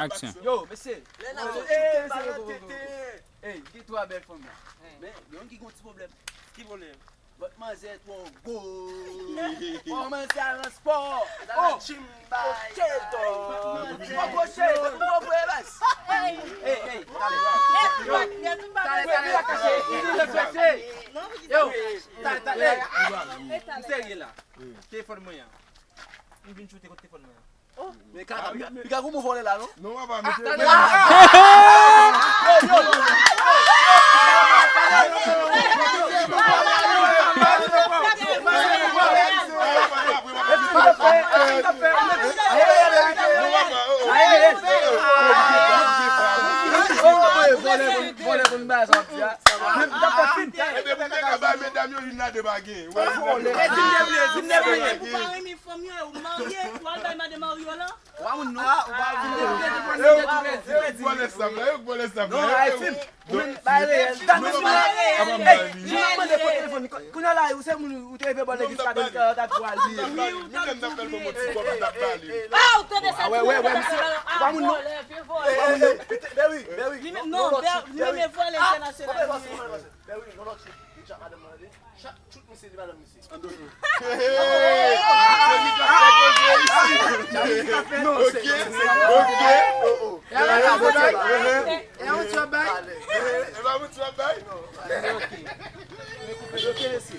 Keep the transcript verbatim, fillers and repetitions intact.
Aksyon. Yo, mesye. Lè n ap Yo, soti ey, pa mesye, nan go, go, tete. Ey, gen twa bèl fanm la. Men, gen yon ki gen yon ti pwoblèm. Ki pwoblèm? Lòt manzè twò gwo. Kòmanse al nan spò. Oh, ok, dò. Mwen kwoche, mwen kwoche, bas. Ey, ey, talè. Talè, talè, la kache. Yo, talè, talè. M serye la. Telefòn mwen an. M vin choute kot telefòn mwen an. Men kaka, piga, piga, kòman vòlè la, non? Non, papa, mesye. Ebyen, pou mwen ka bay medam yo, youn la de pa gen. Ou pa renmen fanm yo, ou marye, ou al bay madan marye w lan. Ou pa moun nou. Ah, ou pa moun nou. Yo k vòlè sab la, yo k vòlè sab la. Non, ay fim. Ou menm bay reyèl. Ey, jan m ap mande pou telefòn. Kounye a la, ou se moun ou te leve bò legliz la, ta pral li. Wi, ou t ap tou bliye. Ah, ou tande sa? Wè, wè, wè, misye. Ou pa moun nou. Ou pa moun nou. Bèwi, bèwi. Li menm, non, li menm e vòlè entènasyonal. Bèwi, non, lòt chik. Li tchak madanm nan, tande. Chak chout misye, li madanm misye. Hey, se li k ap fè koze isi. Ok, ok, oh, oh. E pa mouti w ap bay? E pa mouti w ap bay? Ok. Men koupe yo, ok, mesye.